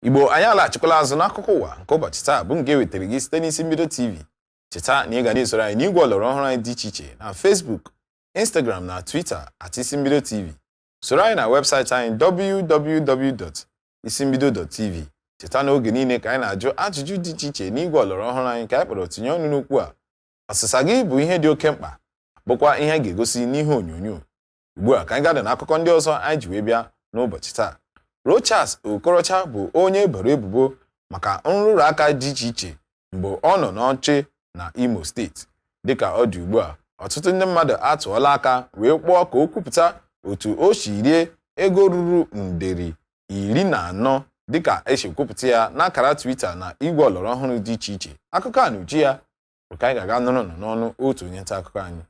Igbo, anyị alaghachikwala azụ n'akụkọ ụwa nke ụbọchị taa, bụ nke wetara gị site n'Isi Mbido TV. Cheta na ị ga na-esoro anyị n'igwe ọlọrọ ọhụrụ anyị dị iche iche na Facebook, Instagram na Twitter @IsimbidoTV. Soro anyị na webụsaịtị anyị, www.isimbido.tv. Cheta na oge niile ka anyị na-ajụ ajụjụ dị iche iche n'igwe ọlọrọ ọhụrụ anyị ka anyị kpọrọ "Tinye ọnụ n'okwu a". Ọsịsa gị bụ ihe dị oke mkpa, bụkwa ihe a ga-egosi n'ihe onyonyo. Ugbu a, ka anyị gada n'akụkọ ndị ọzọ anyị ji wee bịa n'ụbọchị taa. Rochas Okorocha bụ onye eboro ebubo maka nrụrụ aka dị iche iche mgbe ọ nọ n'ọchị na Imo Steeti. Dịka ọ dị ugbu a, ọtụtụ ndị mmadụ atụọla aka wee kpọọ ka o kwupụta otu o si rie ego ruru nde 14, dịka esi kwupụta ya n'akara Twitter na igwe ọlọrọ ọhụrụ dị iche iche. Akụkọ a n'uju ya bụ ka anyị ga-aga nụrụ nụ n'ọnụ otu onye nta akụkọ anyị.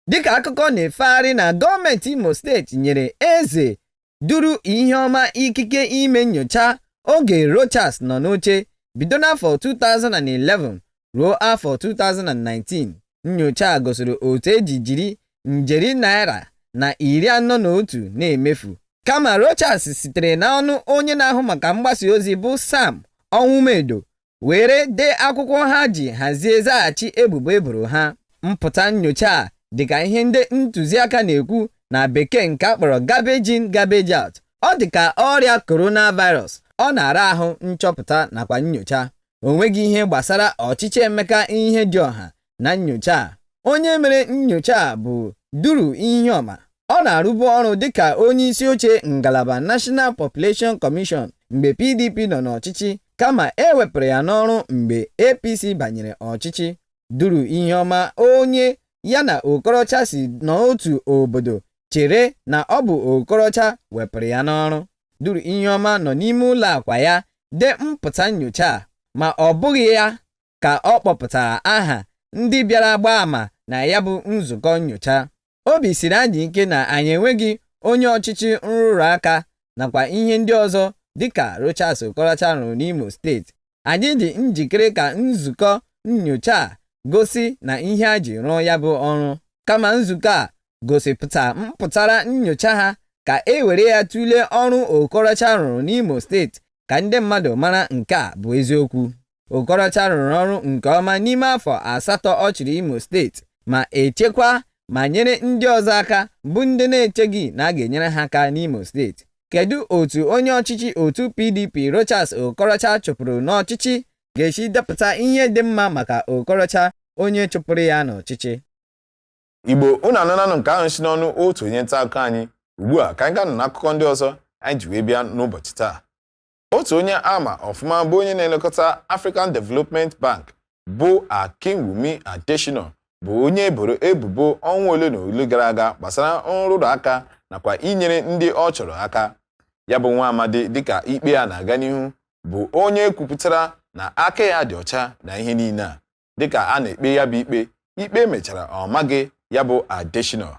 Dịka akụkọ na-efegharị na gọọmenti Imo Steeti nyere Eze Duru Iheọma ikike ime nyocha oge Rochas nọ n'oche bido n'afọ 2011 ruo afọ 2019, nyocha a gosiri otu eji jiri njeri naira na 41 na-emefu. Kama Rochas sitere n'ọnụ onye na-ahụ maka mgbasa ozi bụ Sam Onwumedo were dee akwụkwọ ha ji hazie zaghachi ebubo eboro ha. Mpụta nyocha a dịka ihe ndị ntụziaka na-ekwu na Bekee nke a kpọrọ garbage in, garbage out. Ọ dịka ọrịa coronavirus, ọ na-ara ahụ nchọpụta nakwa nyocha. O nweghị ihe gbasara ọchịchị Emeka Ihedioha na nyocha a. Onye mere nyocha a bụ Duru Iheọma. Ọ na-arụbu ọrụ dịka onye isi oche ngalaba National Population Commission mgbe PDP nọ n'ọchịchị, kama e wepụrụ ya n'ọrụ mgbe APC banyere ọchịchị. Duru Iheọma, onye ya na Okorocha si n'otu obodo, chere na ọ bụ Okorocha wepụrụ ya n'ọrụ. Duru Iheọma nọ n'ime ụlọ akwa ya dee mpụta nyocha a, ma ọ bụghị ya ka ọ kpọpụtara aha ndị bịara gbaa ama na ya bụ nzukọ nyocha. Obi siri anyị ike na anyị enweghị onye ọchịchị nrụrụ aka nakwa ihe ndị ọzọ dịka Rochas Okorocha rụrụ n'Imo Steeti. Anyị dị njikere ka nzukọ nyocha a gosi na ihe a ji rụọ ya bụ ọrụ. Kama nzukọ a gosipụta mpụtara nyocha ha, ka e were ya tụlee ọrụ Okorocha rụrụ n'Imo Steeti, ka ndị mmadụ mara nke a bụ eziokwu. Okorocha rụrụ ọrụ nke ọma n'ime afọ 8 ọ chịrị Imo Steeti, ma echekwa ma nyere ndị ọzọ aka bụ ndị na-echeghị na a ga-enyere ha aka n'Imo Steeti. Kedu otu onye ọchịchị otu PDP Rochas Okorocha chụpụrụ n'ọchịchị ga-esi depụta ihe dị mma maka Okorocha, onye chụpụrụ ya n'ọchịchị? Igbo, unu anụnanụ nke ahụ si n'ọnụ otu onye nta akụkọ anyị. Ugbu a, ka anyị gaa n'akụkọ ndị ọzọ anyị ji wee bịa n'ụbọchị taa. Otu onye ama ọfụma bụ onye na-elekọta African Development Bank bụ Akinwumi Adesina bụ onye eboro ebubo ọnwa ole na ole gara aga gbasara nrụrụ aka nakwa inyere ndị ọ chọrọ aka. Ya bụ nwa amadi, dịka ikpe ya na-aga n'ihu, bụ onye kwupụtara na aka ya dị ọcha na ihe niile a. Dịka a na-ekpe ya bụ ikpe, ikpe mechara ọ maghị ya bụ Adesina.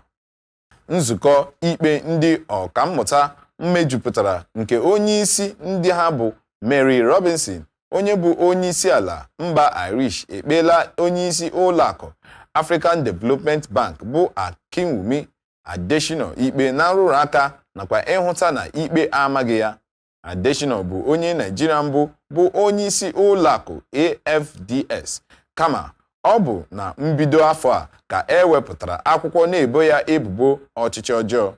Nzukọ ikpe ndị ọkammụta mmejupụtara nke onye isi ndị ha bụ Mary Robinson, onye bụ onye isi ala mba Irish, ekpeela onye isi ụlọ akụ African Development Bank bụ Akinwumi Adesina ikpe na nrụrụ aka nakwa ịhụta na ikpe amaghị ya. Adesina bụ onye Naijiria mbụ bụ onye isi ụlọ akụ AfDB, kama ọ bụ na mbido afọ a ka e wepụtara akwụkwọ na-ebo ya ebubo ọchịchị ọjọọ,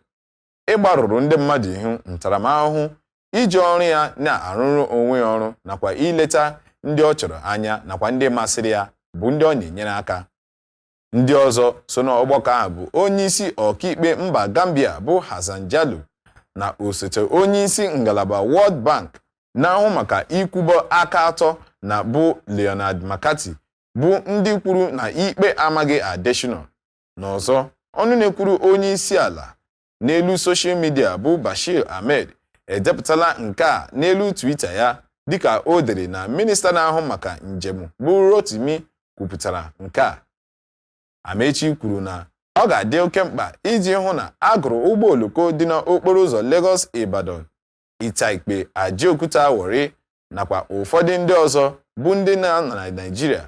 ịgbarụrụ ndị mmadụ ihu, ntaramahụhụ, iji ọrụ ya na-arụrụ onwe ya ọrụ, nakwa ileta ndị ọ chọrọ anya nakwa ndị masịrị ya bụ ndị ọ na-enyere aka. Ndị ọzọ so n'ọgbakọ ahụ bụ onye isi ọkaikpe mba Gambia bụ Hassan Jallow na osote onye isi ngalaba World Bank na-ahụ maka ikwụba aka atọ na bụ Leonard McCarthy, bụ ndị kwuru na ikpe amaghị Adesina. N'ọzọ, ọnụ na-ekwuru onye isi ala n'elu social media bụ Bashir Ahmed edepụtala nke a n'elu Twitter ya, dịka o dere na minista na-ahụ maka njem bụ Rotimi kwupụtara nke a. Amechi kwuru na ọ ga-adị oke mkpa iji hụ na a gụrụ ụgbọ oloko dị n'okporo ụzọ Lagos Ibadan, Itaikpe, Ajaokuta, Warri nakwa ụfọdụ ndị ọzọ bụ ndị nọ na Naịjirịa.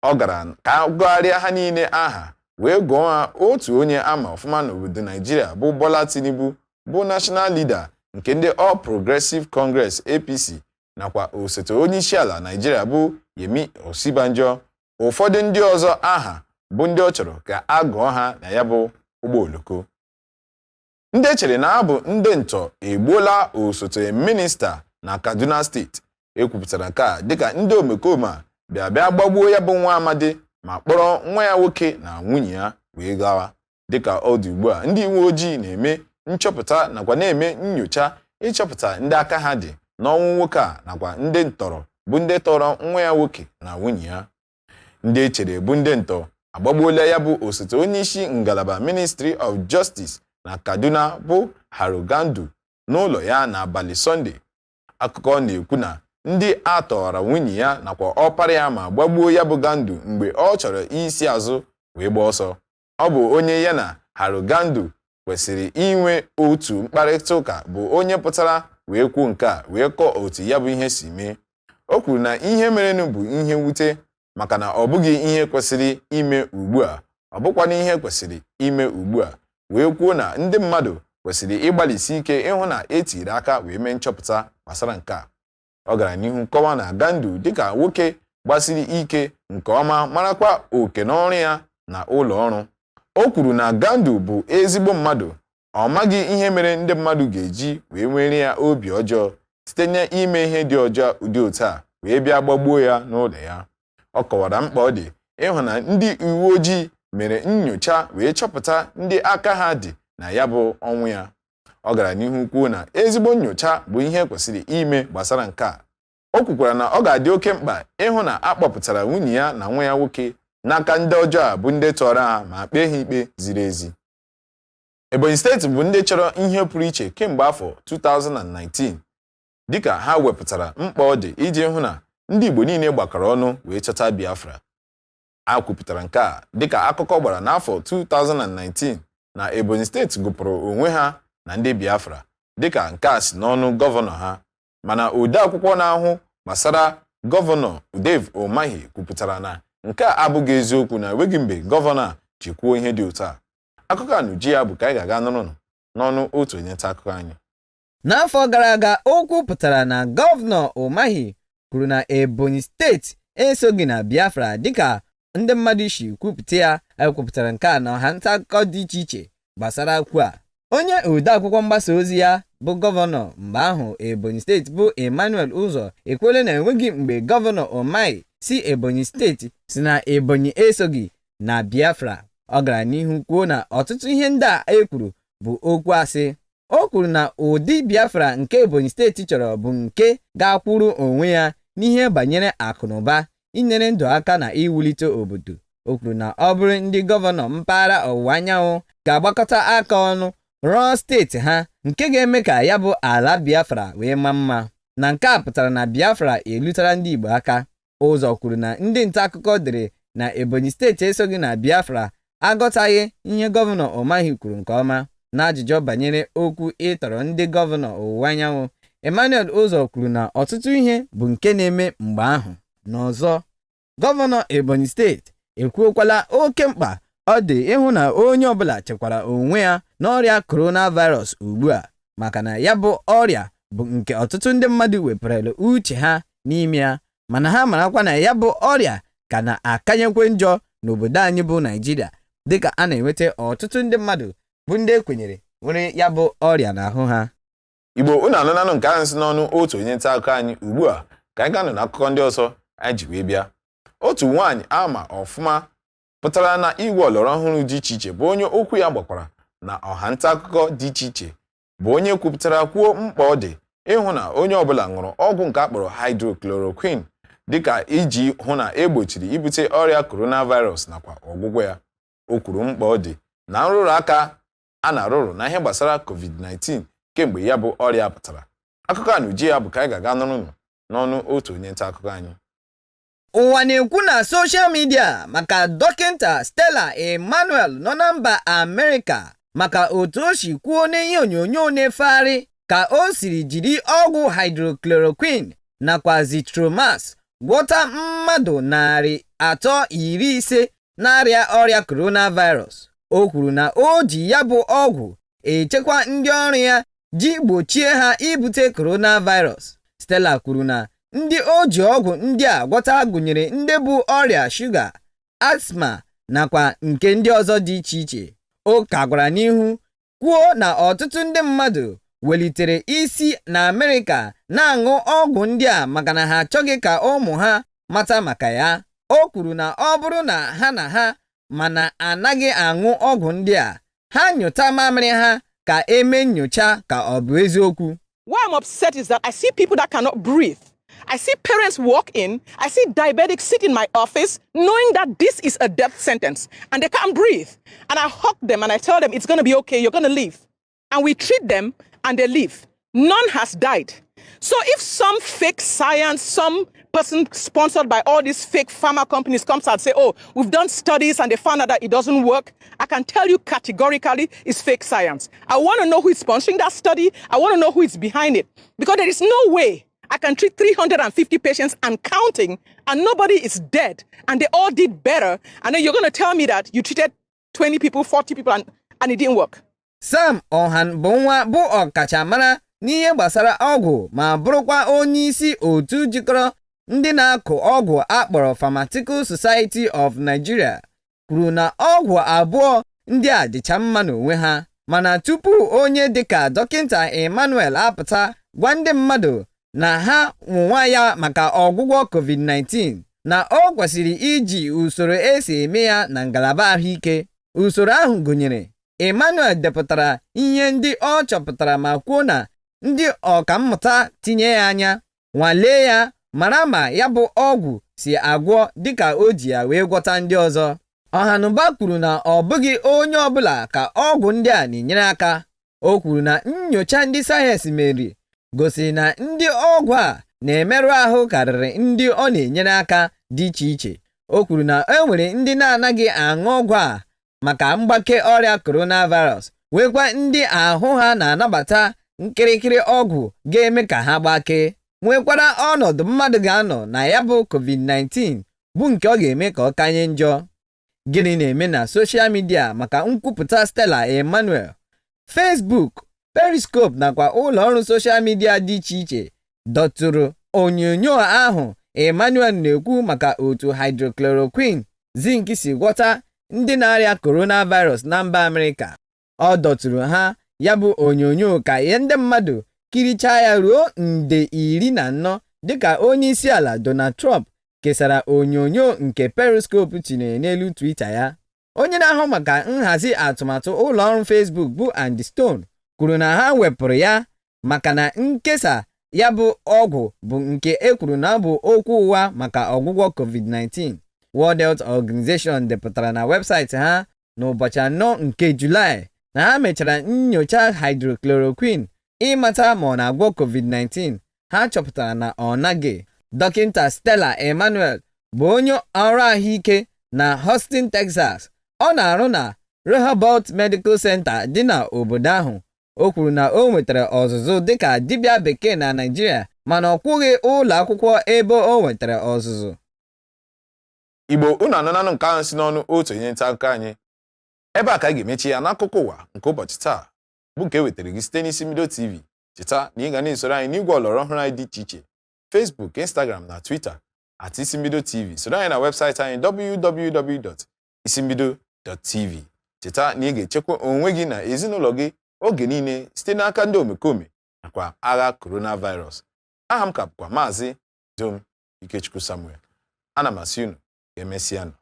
Ọ gara ka a gụgharịa ha niile aha wee gụọ ha otu onye ama ọfụma n'obodo Naijiria bụ Bola Tinubu, bụ national leader nke ndị All Progressive Congress, APC. Nakwa osote onye isi ala Naijiria bụ Yemi Osibanjo, ụfọdụ ndị ọzọ aha bụ ndị ọ chọrọ ka a gụọ ha na ya bụ ụgbọ oloko. Ndị echere na ha bụ ndị ntọ egbuola osote minista na Kaduna Steeti. Ekwupụtara nke a dịka ndị omekome a bịa bịa gbagbuo ya bụ nwa amadi ma kpọrọ nwa ya nwoke na nwunye ya wee gawa. Dịka ọ dị ugbu a, ndị uwe ojii na-eme nchọpụta nakwa na-eme nyocha ịchọpụta ndị aka ha dị n'ọnwụ nwoke a nakwa ndị ntọrọ bụ ndị tọrọ nwa ya nwoke na nwunye ya. Ndị echere bụ ndị ntọ agbagbuola ya bụ osote onyeisi ngalaba Ministry of Justice na Kaduna bụ Haru Gandu n'ụlọ ya n'abalị Sọnde. Akụkọ na-ekwu na ndị a tọrọ nwunye ya nakwa ọpara ya ma gbagbuo ya bụ Gandu mgbe ọ chọrọ isi azụ wee gbaa ọsọ. Ọ bụ onye ya na Haru Gandu kwesịrị inwe otu mkparịta ụka bụ onye pụtara wee kwuo nke a wee kọọ otu ya bụ ihe si mee. O kwuru na ihe merenụ bụ ihe mwute maka na ọ bụghị ihe kwesịrị ime ugbu a, ọ bụkwanụ ihe kwesịrị ime ugbu a, wee kwuo na ndị mmadụ kwesịrị ịgbalịsi ike ịhụ na e tiri aka wee mee nchọpụta gbasara nke a. Ọ gara n'ihu kọwaa na Gandu dịka nwoke gbasiri ike nke ọma, marakwa oke n'ọrụ ya na ụlọ ọrụ. O kwuru na Gandu bụ ezigbo mmadụ, ọ maghị ihe mere ndị mmadụ ga-eji wee nwere ya obi ọjọọ site n'ime ihe dị ọjọọ dị otu a wee bịa gbagbuo ya n'ụlọ ya. Ọ kọwara mkpa ọ dị ịhụ na ndị uwe ojii mere nyocha wee chọpụta ndị aka ha dị na ya bụ ọnwụ ya. Ọ gara n'ihu kwuo na ezigbo nyocha bụ ihe kwesịrị ime gbasara nke a. O kwukwara na ọ ga-adị oke mkpa ịhụ na a kpọpụtara nwunye ya na nwa ya nwoke n'aka ndị ọjọọ a bụ ndị tọrọ ha ma kpee ha ikpe ziri ezi. Ebonyi Steeti bụ ndị chọrọ ihe pụrụ iche kemgbe afọ 2019 dịka ha wepụtara mkpa ọ dị iji hụ na ndị Igbo niile gbakọrọ ọnụ wee chọta Biafra. A kwupụtara nke a dịka akụkọ gbara n'afọ 2019 na Ebonyi Steeti gụpụrụ onwe ha na ndị Biafra, dịka nke a si n'ọnụ gọvanọ ha. Mana odeakwụkwọ na-ahụ gbasara gọvanọ Dave Umahi kwupụtara na nke a abụghị eziokwu, na enweghị mgbe gọvanọ a ji kwuo ihe dị otu a. Akụkọ a n'uju ya bụ ka anyị ga-aga nụrụnụ n'ọnụ otu onye nta akụkọ anyị. N'afọ gara aga, okwu pụtara na Gọvanọ Umahi kwuru na Ebonyi Steeti esoghị na Biafra dịka ndị mmadụ si kwupụta ya. Ekwupụtara nke a na ọha nta akụkọ dị iche iche gbasara okwu a. Onye odeakwụkwọ mgbasa ozi ya bụ gọvanọ mgbe ahụ Ebonyi Steeti bụ Emmanuel Ụzọ ekwuola na enweghị mgbe Gọvanọ Umahi si Ebonyi Steeti si na Ebonyi esoghị na Biafra. Ọ gara n'ihu kwuo na ọtụtụ ihe ndị a e kwuru bụ okwu asị. O kwuru na ụdị Biafra nke Ebonyi Steeti chọrọ bụ nke ga-akwụrụ onwe ya n'ihe banyere akụnụba, inyere ndụ aka na iwulite obodo. O kwuru na ọ bụrụ ndị gọvanọ mpaghara ọwụwa anyanwụ ga-agbakọta aka ọnụ rụọ steeti ha nke ga-eme ka ya bụ ala Biafra wee maa mma, na nke a pụtara na Biafra elutara ndị Igbo aka. Ụzọ kwuru na ndị nta akụkọ dere na Ebonyi Steeti esoghị na Biafra aghọtaghị ihe Gọvanọ Umahi kwuru nke ọma. N'ajụjụ banyere okwu ịtọrọ ndị gọvanọ ọwụwa anyanwụ, Emmanuel Ụzọ kwuru na ọtụtụ ihe bụ nke na-eme mgbe ahụ. N'ọzọ, Gọvanọ Ebonyi Steeti ekwuokwala oke mkpa ọ dị ịhụ na onye ọbụla chekwara onwe ya n'ọrịa coronavirus ugbu a, maka na ya bụ ọrịa bụ nke ọtụtụ ndị mmadụ wepụrụla uche ha n'ime ya, mana ha marakwa na ya bụ ọrịa ka na-akanyekwe njọ n'obodo anyị bụ Naijiria, dịka a na-enweta ọtụtụ ndị mmadụ bụ ndị ekwenyere nwere ya bụ ọrịa n'ahụ ha. Igbo, unu anụnanụ nke ahụ si n'ọnụ otu onye nta akụkọ anyị. Ugbu a ka anyị ga-anụ n'akụkọ ndị ọzọ anyị ji wee bịa. Otu nwaanyị ama ọfụma pụtara na igwe ọlọrọ ọhụrụ dị iche iche bụ onye okwu ya gbakwara na ọha nta akụkọ dị iche iche, bụ onye kwupụtara kwuo mkpa ọ dị ịhụ na onye ọbụla ṅụrụ ọgwụ nke a kpọrọ hydrochloroquine dịka iji hụ na egbochiri ibute ọrịa coronavirus nakwa ọgwụgwọ ya. O kwuru mkpa ọ dị na nrụrụ aka a na-arụrụ na ihe gbasara COVID-19 kemgbe ya bụ ọrịa pụtara. Akụkọ a n'uju ya bụ ka anyị ga-aga nụrụnụ n'ọnụ otu onye nta akụkọ anyị. Ụwa na-ekwu na social media maka Dọkịta Stella Emmanuel nọ na mba Amerịka, maka otu o si kwuo n'ihe onyonyo na-efegharị ka o siri jiri ọgwụ hydrochloroquine nakwa Zithromax gwọta mmadụ 350 na-arịa ọrịa coronavirus. O kwuru na o ji ya bụ ọgwụ echekwa ndị ọrụ ya ji gbochie ha ibute coronavirus. Stella kwuru na ndị o ji ọgwụ ndị a gwọta gụnyere ndị bu ọrịa shuga, asthma nakwa nke ndị ọzọ dị iche iche. O ka gwara n'ihu kwuo na ọtụtụ ndị mmadụ welitere isi na Amerịka na-aṅụ ọgwụ ndị a maka na ha achọghị ka ụmụ ha mata maka ya. O kwuru na ọ bụrụ na ha na ha mana anaghị aṅụ ọgwụ ndị a, ha nyụta mamịrị ha ka eme nyocha ka ọ bụ eziokwu. Why I'm upset is that I see people that cannot breathe. I see parents walk in. I see diabetics sit in my office knowing that this is a death sentence and they can't breathe. And I hug them and I tell them it's going to be okay, you're going to live. And we treat them and they live. None has died. So if some fake science, some person sponsored by all these fake pharma companies comes out and say, "Oh, we've done studies and they found out that it doesn't work," I can tell you categorically it's fake science. I want to know who is sponsoring that study. I want to know who is behind it. Because there is no way I can treat 350 patients and counting and nobody is dead and they all did better. And then you're going to tell me that you treated 20 people, 40 people and it didn't work. Sam Ohanbunwa bụ ọkachamara n'ihe gbasara ọgwụ ma bụrụkwa onye isi otu jikọrọ ndị na-akụ ọgwụ akpọrọ Pharmaceutical Society of Nigeria, kwuru na ọgwụ abụọ ndị a dịcha mma n'onwe ha, mana tupu onye dịka Dọkịta Emmanuel apụta gwa ndị mmadụ na ha nwụnwa ya maka ọgwụgwọ COVID-19, na ọ kwesịrị iji usoro esi eme ya na ngalaba ahụike. Usoro ahụ gụnyere: Emmanuel depụtara ihe ndị ọ chọpụtara ma kwuo na ndị ọkammụta tinye ya anya, nwalee ya, mara ma ya bụ ọgwụ si agwọ dịka o ji ya wee gwọta ndị ọzọ. Ọhanụba kwuru na ọ bụghị onye ọbụla ka ọgwụ ndị a na-enyere aka. O kwuru na nnyocha ndị sayensị mere gosiri na ndị ọgwụ a na-emerụ ahụ karịrị ndị ọ na-enyere aka dị iche iche. O kwuru na e nwere ndị na-anaghị aṅụ ọgwụ a maka mgbake ọrịa coronavirus, nwekwa ndị ahụ ha na-anabata nkirikiri ọgwụ ga-eme ka ha gbakee, nwekwara ọnọdụ mmadụ ga-anọ na ya bụ COVID-19 bụ nke ọ ga-eme ka ọ kanye njọ. Gịnị na-eme na social media maka nkwupụta Stella Emmanuel? Facebook, Periscope nakwa ụlọ ọrụ social media dị iche iche dọtụrụ onyonyo ahụ Emmanuel na-ekwu maka otu hydrochloroquine zinc si gwọta ndị na-arịa coronavirus na mba Amerịka. Ọ dọtụrụ ha ya bụ onyonyo ka ihe ndị mmadụ kirichaa ya ruo nde 14, dịka onye isi ala Donald Trump kesara onyonyo nke Periscope tinyere n'elu Twitter ya. Onye na-ahụ maka nhazi atụmatụ ụlọọrụ Facebook bụ Andy Stone kwuru na ha wepụrụ ya maka na nkesa ya bụ ọgwụ bụ nke e kwuru na ọ bụ okwu ụgha maka ọgwụgwọ COVID-19. World Health Organization depụtara na webụsaịtị ha n'ụbọchị 4 nke Julaị na ha mechara nyocha hydrochloroquine ịmata ma ọ na-agwọ COVID-19. Ha chọpụtara na ọ naghị. Dọkịta Stella Emmanuel bụ onye ọrụ ahụike na Houston, Texas. Ọ na-arụ na Rehoboth Medical Center dị n'obodo ahụ. O kwuru na o nwetara ọzụzụ dịka dibịa bekee na Naịjirịa, mana ọ kwụghị ụlọ akwụkwọ ebe o nwetara ọzụzụ. Igbo, unu anụnanụ nke ahụ si n'ọnụ otu onye nta akụkọ anyị. Ebe a ka anyị ga-emechi ya n'akụkọ ụwa nke ụbọchị taa, bụ nke e wetara gị site n'Isi Mbido TV. Cheta na ị ga na-esoro anyị n'igwe ọlọrọ ọhụrụ anyị dị iche iche: Facebook, Instagram na Twitter @IsiMbidoTV. Soro anyị na webụsaịtị anyị, www.isimbido.tv. Cheta na ị ga-echekwa onwe gị na ezinụlọ gị oge niile site n'aka ndị omekome nakwa agha coronavirus. Aha m ka bụkwa Maazị Dom Ikechukwu Samuel. Ana m asị unu ka emesịanụ.